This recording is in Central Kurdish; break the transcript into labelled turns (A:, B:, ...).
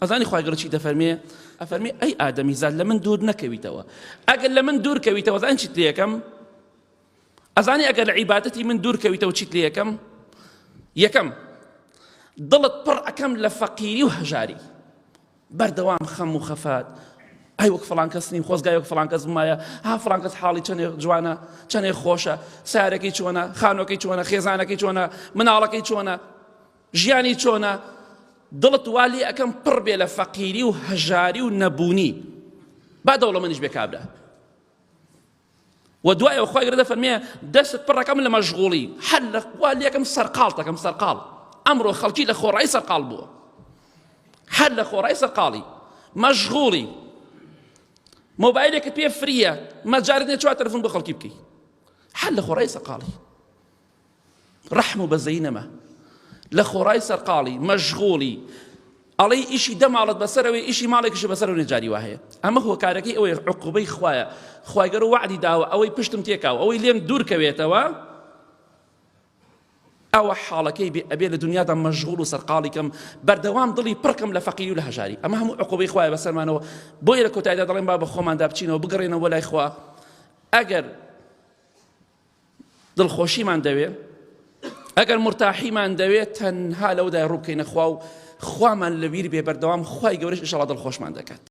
A: ئەزانی خوای گەورە چی دەفەرمێ؟ ئەفەرمێ ئەی ئادەمیزاد لە من دوور نەکەویتەوە. ئەگەر لە من دوور کەویتەوە ئەزانی چیت لێ یەکەم؟ ئەزانی ئەگەر لە عیبادەتی من دوور کەویتەوە چیت لێ یەکەم؟ یەکەم دڵت پڕ ئەکەم لە فەقیری و هەژاری. بەردەوام خەم و خەفات ئەی وەک فڵان کەس نیم خۆزگای وەک فڵان کەس بمایە ها فڵان کەس حاڵی چەندێ جوانە چەندێ خۆشە سارەکەی چۆنە خانۆکەی چۆنە خێزانەکەی چۆنە مناڵەکەی چۆنە ژیانی چۆنە دڵت وا لێ ئەکەم پڕ بێ لە فەقیری و هەژاری و نەبوونی با دەوڵەمەنیش بێ کابرا و دوای ئەو خوای گەورە دەفەرمێ دەستت پڕەکەم لە مەشغوڵی هەر لە وا لێکم سەرقاڵ دەکەم سەرقاڵ ئەمڕۆ خەڵکی لە خۆڕایی سەرقاڵ بووە هەر لە خۆڕای سەرقاڵی مەشغوڵی مۆبایلێکت پێ فریە مەجارت نیە چوار تەلەفۆن بۆ خەڵکی بکەی هەر لە خۆڕای سەرقاڵی ڕەحم و بەزەیی نەما لە خۆڕای سەرقاڵی مەشغوڵی ئەڵێی ئیشی دە ماڵت بەسەرەوەی ئیشی ماڵێکیش بەسەرەوە نیە جاری وا هەیە ئەمە هۆکارەکەی ئەوەیە عقوبەی خوایە خوای گەورە وەعدی داوە ئەوەی پشتم تێکاو ئەوەی لێم دوور کەوێتەوە ئەوە حاڵەکەی بێ ئەبێ لە دنیادا مەشغوڵ و سەرقاڵی کەم بەردەوام دڵی پڕکەم لە فەقیری و لە هەژاری ئەمە هەموو عقوبەی خوایە بەسەرمانەوە بۆیە لە کۆتاییدا دەڵێم با بە خۆماندا بچینەوە بگەڕێنەوە لای خوا ئەگەر دڵخۆشیمان دەوێ ئەگەر مرتاحیمان دەوێت تەنها لەودای ڕووبکەینە خوا و خوامان لەبیر بێ بەردەوام خوای گەورەش ئیشەڵا دڵخۆشمان دەکات.